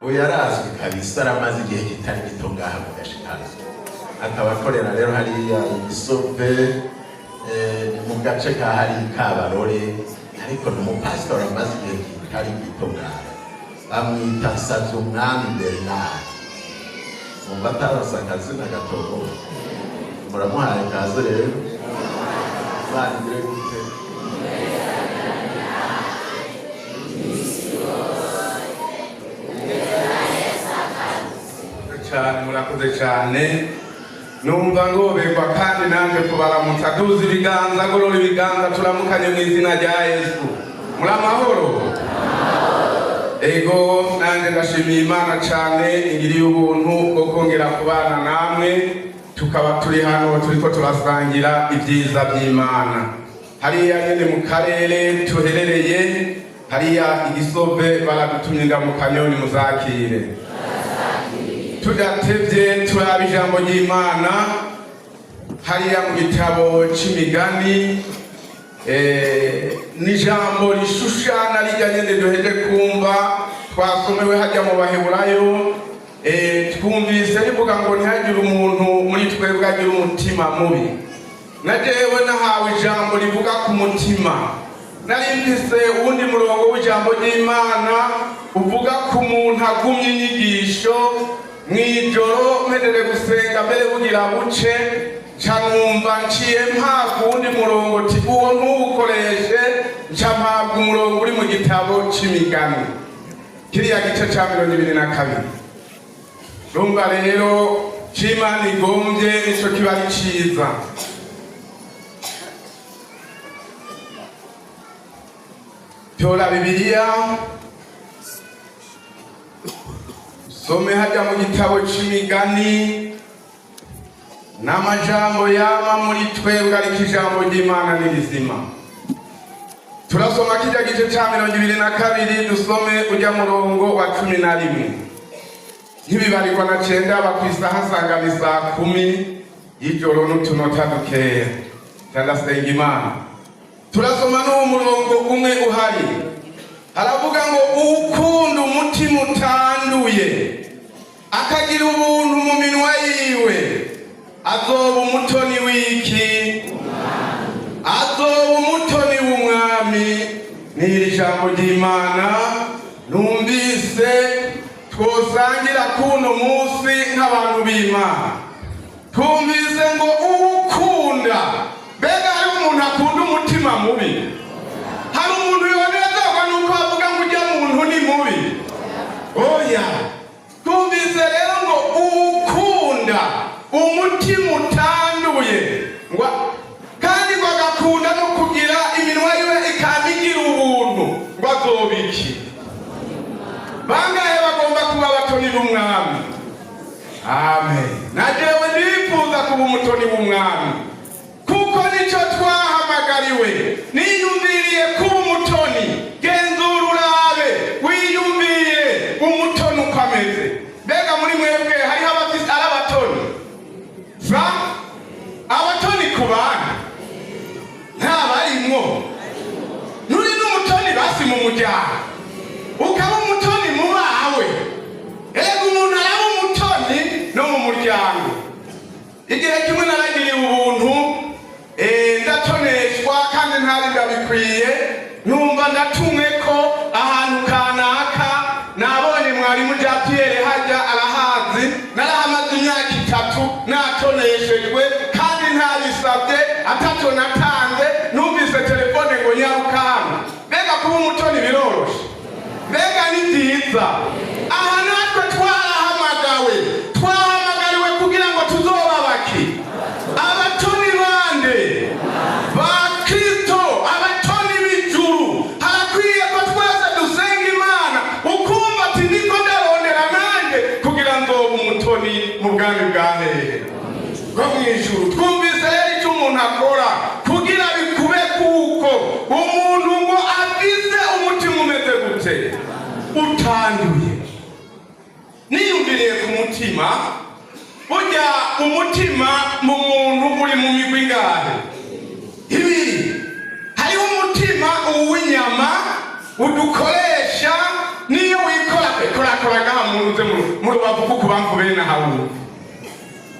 Uyu arazwi kabisa, aramaze igihe kitari gito ngaha mu Gashikano, akaba akorera rero hariya Igisove, ni mu gace ka hariya Kabarore, ariko ni umupasitori amaze igihe kitari gito ngaha. Bamwita Nsavyumwami Bernard. Mumva atarose akazina gatogo. Muramuhaye kaze rero. Imana igire gute? Cyane, murakoze cyane. Numva ngoberwa kandi nanjye kubaramutsa. Duza ibiganza, gorora ibiganza, turamukanye mu izina rya Yesu. Muri amahoro? Ego, nanjye ndashimiye Imana cyane ingiriye ubuntu bwo kongera kubana namwe, tukaba turi hano turiko turasangira ibyiza by'Imana. Hariya nyene mu karere tuherereye hariya Igisove baradutumye indamukanyo, nimuzakire. Tudatevye, turaba ijambo ry'Imana hariya mu gitabo c'Imigani. Ni ijambo rishushana rijya nyene duheje kumva, twasomewe hajya mu Baheburayo. Twumvise rivuga ngo ntihagire umuntu muri twebwe agira umutima mubi. Na jewe nahawe ijambo rivuga ku mutima. Nari mfise uwundi murongo w'ijambo ry'Imana uvuga ku muntu agumye inyigisho. Mw'ijoro mpejeje gusenga, mbere bugira buce, nca numva nciye mpabwa uwundi murongo ti uwo ntuwukoreshe. Nca mpabwa umurongo uri mu gitabo c'Imigani, kiriya gice ca 22. Urumva rero c'Imana igombye nico kiba ari ciza. Tora Bibiliya, some hajya mu gitabo c'Imigani. N'amajambo yama muri twebwe, ariko ijambo ry'Imana ni rizima. Turasoma kijya gice ca 22, dusome ujya murongo wa 11. Ntibibarirwa na cenda bakwisaha, nsanga ni saa 10 y'ijoro n'utunota dukeya. Ndasenga Imana. Turasoma n'uwo murongo umwe uhari. Haravuga ngo uwukunda umutima utanduye, akagira ubuntu mu minwa yiwe, azoba umutoni w'iki? Azoba umutoni w'umwami. N'iri jambo ry'Imana numvise twosangira kuno munsi nk'abantu b'Imana. Twumvise ngo uwukunda. Mbega hari umuntu akunda umutima mubi? Hari umuntu yonezerwa nuko avuga ngo ujya muntu ni mubi? Oya. Twumvise rero ngo uwukunda umutima utanduye, ngo kandi ngo agakunda no kugira iminwa yiwe ikamigira ubuntu, ngo azoba iki? Bangahe bagomba kuba abatoni b'umwami? Amen. Na jewe ndifuza kuba umutoni w'umwami, kuko nico twahamagariwe. Niyumviriye kuba umutoni. Genzura urabe, wiyumvire umutoni uko ameze. Mbega muri mwebwe hariho abafise ari abatoni? Sa abatoni ku bandi ntabarimwo. Nturi n'umutoni basi mu muryango, ukaba umutoni mu bawe. Ega umuntu araba umutoni no mu muryango. Igihe kimwe naragiriwe ubuntu, ndatoneshwa kandi ntari ndabikwiye. Numva ndatumwe ko ahantu kanaka. Nabonye mwarimu Jean Pierre hajya arahazi. Narahamaze imyaka 3 natoneshejwe kandi ntabisabye, ataco natanze. Numvise telefone ngo nyaruka hano. Mbega kuba umutoni biroroshe? Mbega ni byiza? Aha natwe twarahamagawe, twahamagariwe kugira ngo tuzoba baki? Abatoni bande? Ba Kristo, abatoni b'ijuru. Harakwiye ko twese dusenga Imana, ukumva ati niko ndarondera nanjye kugira nzoba umutoni mu bwami bwa hehe? Bwo mu ijuru. Twumvise rero icyo umuntu akora kugira bikube, kuko umuntu ngo afise umutima umeze gute? Utanduye. Niyumviriye ku mutima. Burya umutima mu muntu uri mu migwi ingahe? Ibiri. Hariho umutima uw'inyama udukoresha, niyo wikora kwikora. Nakora ngaha muze mu rubavu k'ukubamfu bene ahawumva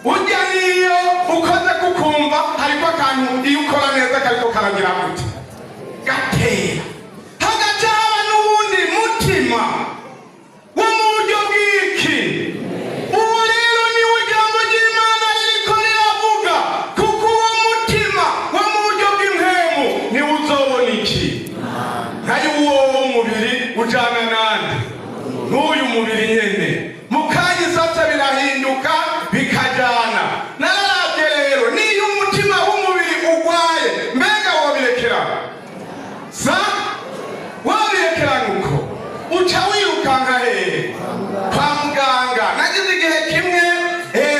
urya, niyo ukoze kukumva hariko akantu, iyo ukora neza kariko karagira gute? Gatera. Hagaca haba n'uwundi mutima wo mu buryo bw'iki. Ubu rero niwo ijambo ry'Imana ririko riravuga, kuko uwo mutima wo mu buryo bw'impemu niwo uzobona iki? Nkayo uwo w'umubiri ujana nande? N'uyu mubiri nyene mu kanya isatse birahinduka bikajana. Nararavye rero, niyo umutima w'umubiri ugwaye, mbega wobirekera sa wobirekera nuko uca wirukanka hehe? Kwa muganga. Nagize igihe kimwe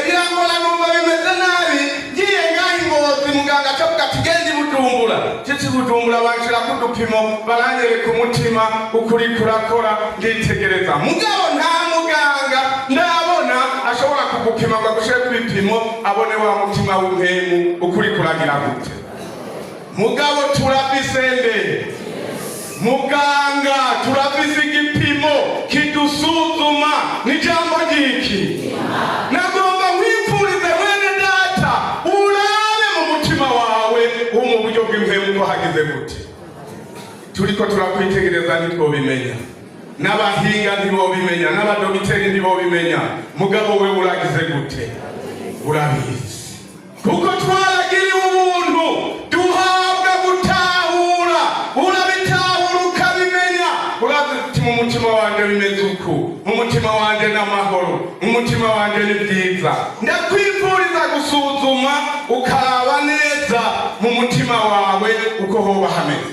birangora, numva bimeze nabi, ngiye ngaho i Ngozi, muganga acavuga ati: "Genda i Bujumbura." Nshitse i Bujumbura banshirako udupimo, baranyereka umutima ukuri kurakora. Nditegereza, mugabo nta muganga ndabona ashobora kugupima ngo agushire ku bipimo abone wa mutima w'impemu ukuri kuragira gute. Mugabo turafise nde? Muganga. Turafise igipimo kidusuzuma, n'ijambo ry'iki? Nagomba nkwifurize, mwene data, urabe mu mutima wawe wo mu buryo bw'impemu ko hagize gute. Turiko turakwitegereza ntitwobimenya, n'abahinga ntibobimenya, n'abadogiteri ntibobimenya, mugabo we uragize gute? Urabizi, kuko twaragiriwe ubuntu duhabwa gutahura. Urabitahura, ukabimenya, urazi uti: "Mu mutima wanje bimeze uku, mu mutima wanje n'amahoro, mu mutima wanje ni byiza." Ndakwifuriza gusuzuma ukaraba neza mu mutima wawe uko hoba hameze.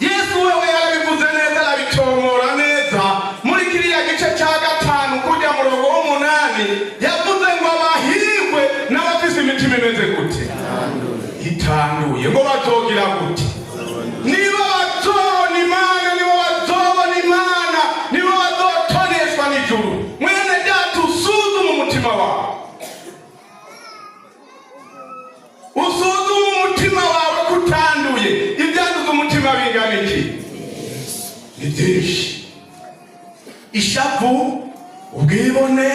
Yesu wewe yarabivuze neza, arabitomora neza muri kiriya gice cya 5 kujya murongo w'8. Yavuze ngo abahirwe n'abafise imitima imeze gute? Itanduye. Ngo bazogira gute? Niba bazobona Imana, nibo bazobona Imana, nibo bazotoneshwa n'ijuru. Mwene data, usuzume umutima wawe, usuzume umutima wawe ko utanduye. Ibyanduza umutima bingana iki? Ni byinshi: ishavu, ubwibone,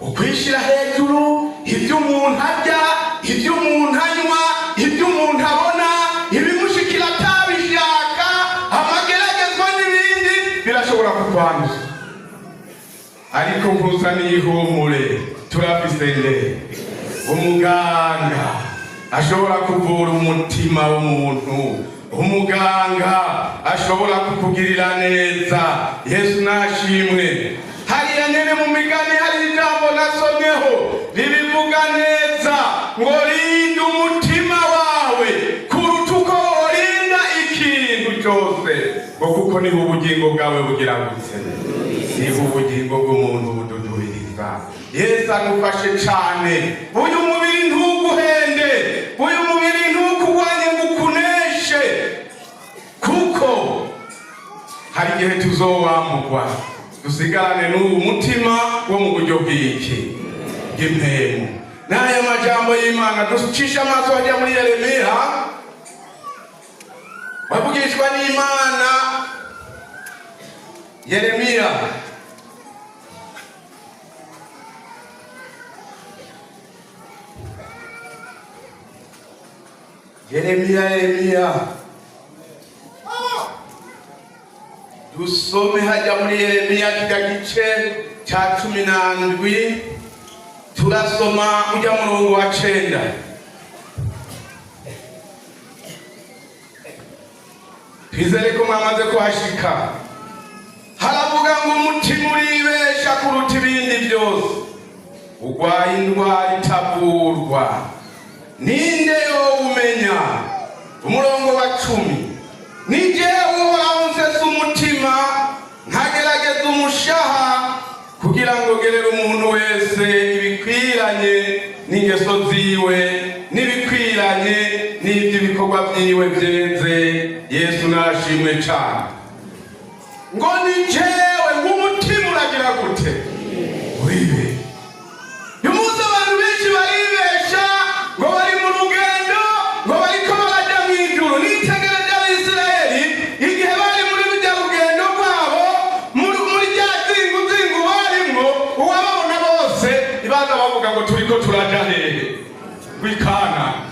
ukwishyira hejuru, ibyo umuntu arya, ibyo umuntu anywa, ibyo umuntu abona, ibimushikira atabishaka, amageragezwa n'ibindi birashobora kukwanduza. Ariko nkuzaniye ihumure: turafise nde? Umuganga ashobora kuvura umutima w'umuntu, umuganga ashobora kukugirira neza. Yesu nashimwe. Hariya nyene mu Migani hari ijambo nasomyeho ribivuga neza ngo: "Rinda umutima wawe kuruta uko worinda ikintu cyose," ngo kuko niho ubugingo bwawe bugira gutse? Niho ubugingo bw'umuntu bududubiriza. Yesu agufashe cane. Uyu mubiri ntuguhende, uyu mubiri ntukugwanye ngo ukuneshe, kuko hari igihe tuzowambugwa, dusigarane n'uwu mutima wo mu buryo bw'iki? Bw'impemu. N'aya majambo y'Imana, ducisha amaso hajya muri Yeremiya wavugishwa n'Imana. Yeremiya, Yeremiya, Yeremiya, dusome hajya muri Yeremiya kijya gice cya 17, turasoma ujya murongo wa 9. Twizere ko mwamaze kuhashika. Haravuga ngo: "Umutima uribesha kuruta ibindi byose, urwaye indwara itavurwa, ninde yowumenya?" Umurongo wa 10: "Ni jewe Uhoraho nsesa umutima, nkagerageza umushaha, kugira ngo gerere umuntu wese ibikwiranye n'ingeso ziwe n'ibikwiranye n'iby'ibikorwa byiwe byeze." Yesu nashimwe cane. Ngo ni jewe, ng'umutima uragira gute? Uribe. Uyu munsi abantu benshi baribesha ngo bari mu rugendo, ngo bariko barajya mu ijuru. Nitegereje Abisirayeli igihe bari muri rujya rugendo rwabo, muri rya zingu zingu. bavuga ngo turiko turaja hehe? W'ikanani.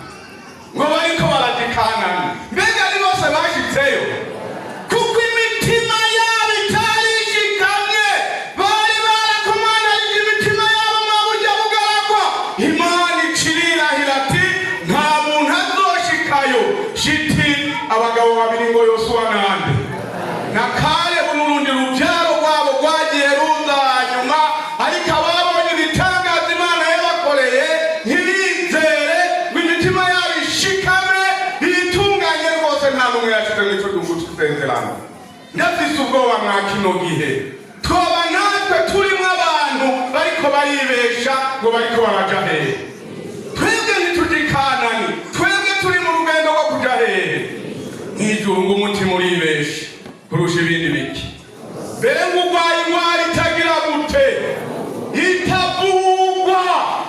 Ngo bariko baraja ikanani. Mbega ni bose bashitseyo? Kuko imitima yabo itarishikamye, bari barakomanarije imitima yabo mwa burya bugaragwa. Imana icirirahira ati nta muntu azoshikayo. Shiti abagabo babiri ngo Yosuwa nande na Kalebu n'urundi rubyaro rwabo rwagiye ruza hanyuma, ariko ababonye ibitangaza Imana yabakoreye ntibizere ngo imitima yabo ishikame bitunganye rwose, nta n'umwe yashize muri ico gihugu c'isezerano. Ndafise ubwoba mwa kino gihe twoba natwe turimwo abantu bariko baribesha ngo bariko baraja hehe. Twebwe ntituja i Kanani, twebwe turi mu rugendo rwo kuja hehe? Mw'ijuru. Ngo umutima uribesha kurusha ibindi biki? Mbere ngo urwaye ingwara itagira gute? Itavugwa.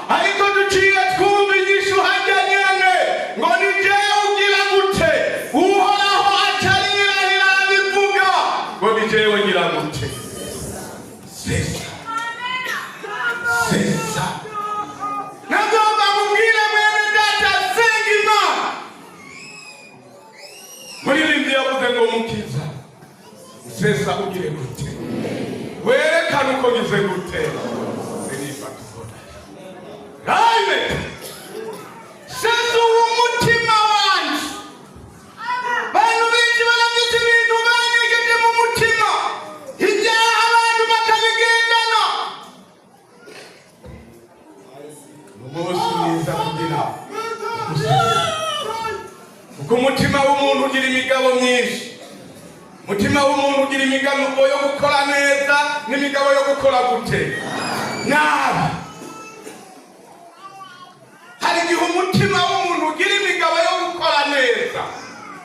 Ariko duciye twumva inyishu hajya nyene ngo ni jewe ugira gute? Uhoraho acarirahira, arabivuga ngo ni jewe ngira gute? Sesa, sesa. Nagomba mubwire mwene data, senga Imana. Muririmbyi yavuze ngo mukiza, sesa ugire gute? Werekane uko ngize gute? Sinifata. Amen. Sesa uwo mutima wanje. Bantu benshi barafite ibintu banyegeje mu mutima, ibyaha abantu bakabigendana. Umunsi mwiza kugira, kuko umutima w'umuntu ugira imigabo myinshi. Umutima w'umuntu ugira imigabo yo gukora neza n'imigabo yo gukora gute? Nabi. Hari igihe umutima w'umuntu ugira imigabo yo gukora neza.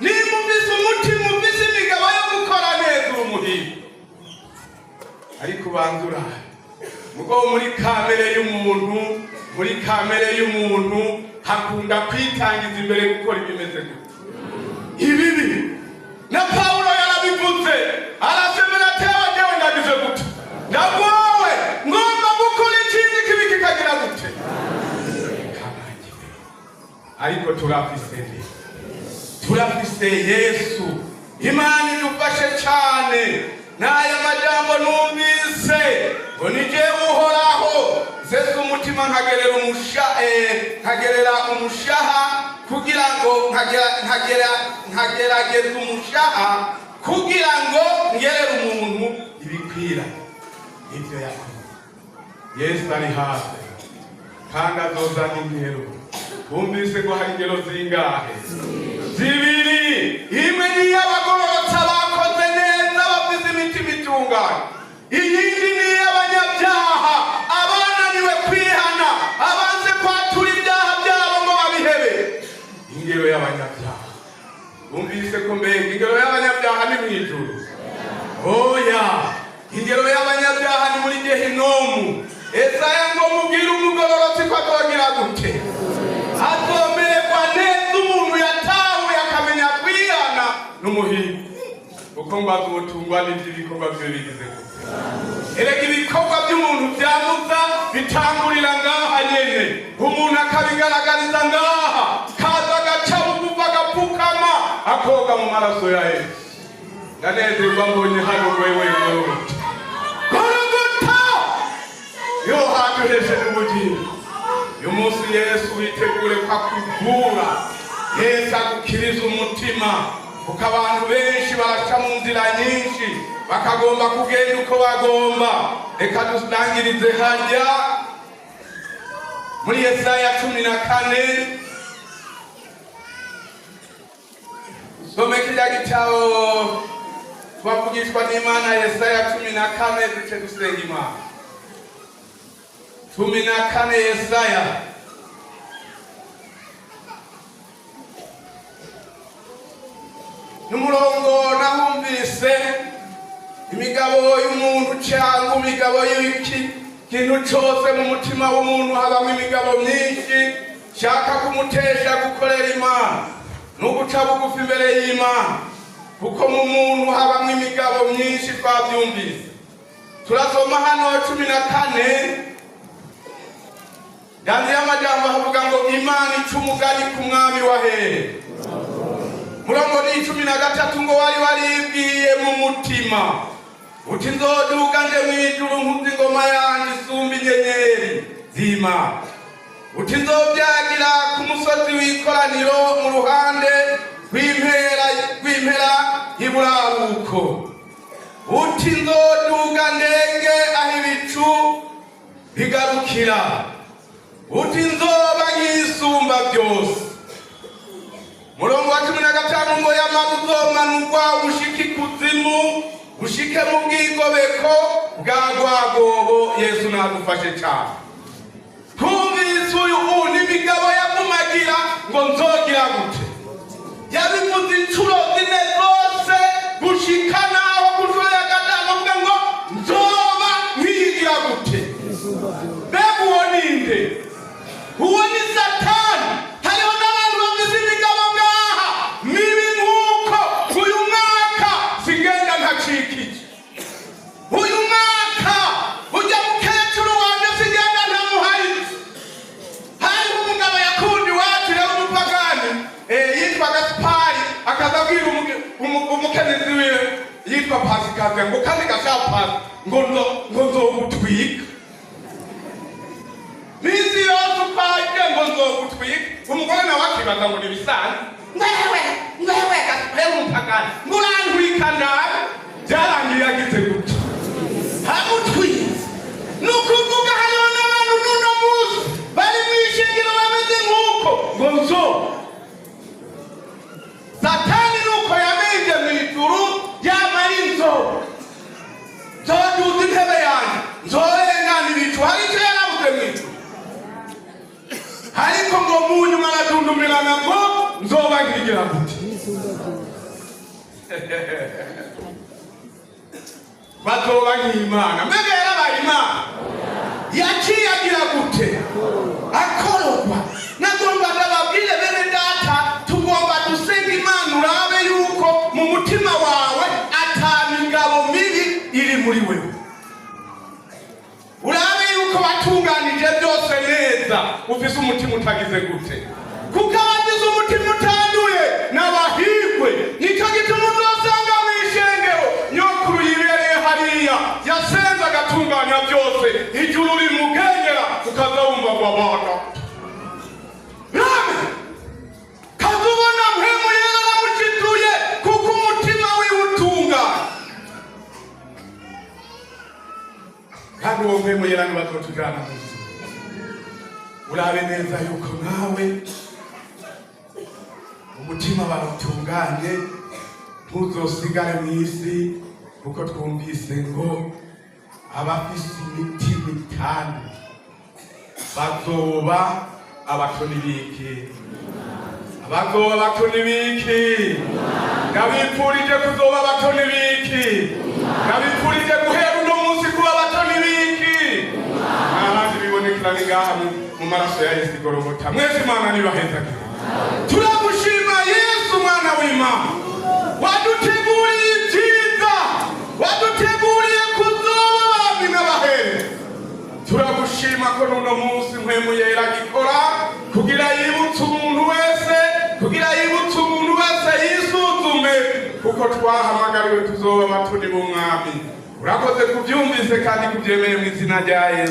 Nimba ufise umutima ufise imigabo yo gukora neza, uri umuhigo, ariko ubanza urabe. Mugo muri kamere y'umuntu, muri kamere y'umuntu hakunda kwitangiza imbere gukora ibimeze gute? Ibibi. Na Pawulo yarabivuze, arasemera atewe jewe ndagize gute? Ndagowe, ngomba gukora ikindi kibi kikagira gute? Kabangiwe. Ariko turafise nde? Turafise Yesu. Imana idufashe cyane. N'aya majambo numvise ngo ni jewe Uhoraho nsesa umutima, nkagerera umusha nkagerera umushaha kugira ngo nkagera nkagerageza umushaha kugira ngo ngerere umuntu ibikwira ibyo yakoze. Yesu ari hafi kandi azozana ingero. Twumvise ngo hari ingero zingahe? Zibiri. Imwe ni iy'abagororotse, abakoze neza, bafise imitima itunganye. Iyindi ni iy'abanyabyaha, abananiwe kwihana, abanze kwatura ibyaha byabo ngo babihebe. Ingero y'abanyabyaha, bumvise ko mbega ingero y'abanyabyaha ni mu ijuru? Oya, ingero y'abanyabyaha ni muri Gehinomu. Esaya ngo mubwire umugororotsi ko azogira gute? Azomererwa neza. Umuntu yatahuye akamenya kwihana n'umuhigo, kuko ngo azotungwa n'ivy'ibikorwa vyiwe bigize gute? Erega ibikorwa by'umuntu byamuza bitangurira ngaha nyene, umuntu akabigaragariza ngaha, kaza agaca bugufi, agapfukama, akoga mu maraso ya Yesu. Ndanezerwa mbonye hano wewe Gorogota, Gorogota yo haduhesheje ubugingo. Uyu munsi Yesu witegure ko akuvura, Yesu agukiriza umutima, kuko abantu benshi baraca mu nzira nyinshi bakagomba kugenda uko bagomba. Reka dusangirize hajya muri Yesaya 14. Some kirya gitabo twavugishwa n'Imana, Yesaya 14, duce dusenga Imana. 14, Yesaya. N'umurongo nahumvise imigabo y'umuntu cyangwa imigabo y'iki kintu cyose. Mu mutima w'umuntu habamo imigabo myinshi shaka kumutesha gukorera Imana no guca bugufi imbere y'Imana, kuko mu muntu habamo imigabo myinshi. Twabyumvise, turasoma hano 14. Nganzi y'amajambo havuga ngo Imana ica umugani ku mwami wa hehe? Murongo ni 13 ngo wari waribwiye mu mutima uti: "Nzoduga nje mw'ijuru, nkuze ingoma yanjye isumba inyenyeri z'Imana." Uti: "Nzobyagira ku musozi w'ikoraniro, mu ruhande rw'impera y'iburaruko." Uti: "Nzoduga ndenge aho ibicu bigarukira." Uti: "Nzoba nk'isumba byose." Murongo wa 15 ngo yamara uzomanurwa ushike ikuzimu, ushike mu bwigobeko bwa rwagobo. Yesu nadufashe cyane. Twumvise uyu n'imigabo yamumagira ngo nzogira gute, yabivuze inshuro zine zose, gushika naho ku nshuro ya gatanu avuga ngo nzoba nkiyigira gute. Mbega uwo ninde? Uwo ni Satani. Hariho n'abantu bafise imigabo ngaha mibi, nk'uko uyu mwaka singenda ntacikije, uyu mwaka ujya mukecuru wanje singenda ntamuharitse. Hariho umugabo yakunda iwacu, yari umupagani, yitwa Gasipari, akaza abwira umukenyezi wiwe yitwa Pasikazi ngo kandi gashapasi ngo nzogutwika minsi yose ukwaje, ngo nzogutwika. Umugore nawe akibaza ngo nibisanzwe, ngwewe ngwewe Gasipari umupagani, ngo urantwika nabi. Byarangiye yagize gutya hamutwitse. Ni ukuvuga hariho n'abantu n'uno munsi bari mu ishengero bameze nk'uko ngo nzo. Satani nuko yamenje mu ijuru, yamara inzo nzoduza intebe yanjye, nzorengana ibicu. Hari icyo yarabuze mu ijuru, ariko ngo mu nyuma aradundumirana ngo nzobagirigira gute, bazoba nk'Imana. Mbega yarabaye Imana? Yaciye agira gute? Akororwa. Nagomba ndababwire bene data, tugomba dusenga Imana, urabe yuko mu mutima wawe ata migabo mibi iri muri wewe, urabe yuko watunganije byose neza, ufise umutima utagize gute, kuko abagize umutima utanduye n'abahigwe. Nicyo gituma uzosanga mu ishengero nyokuru yibereye hariya yasenze agatunganya byose, ijuru rimugenyera, ukaza wumva ngo abana rame, kazubona mpemu yera aramushituye, kuko umutima wiwe utunganye. Kandi uwo mpemu yera ntibazotujana mu ijuru. Urabe neza yuko nawe umutima wawe utunganye, ntuzosigare mu isi, kuko twumvise ngo abafise imitima itanu bazoba abatoni biki? Bazoba abatoni biki? Ndabipfurije kuzoba abatoni biki? Ndabipfurije guhera uno munsi kuba abatoni biki? Ntabandi bibonekera ni ngaha mu maraso ya Yesu igorogota. Mwese Imana nibahezagire. Turagushima Yesu mwana w'Imana, waduteguriye ibyiza, waduteguriye kuzoba abami n'abaherezi. Turagushima ko n'uno munsi mpwemu yera gikora kugira yibutse umuntu wese, kugira yibutse umuntu wese yisuzume, kuko twahamagariwe tuzoba abatoni b'umwami. Urakoze kubyumvise kandi kubyemeye mu izina rya Yesu.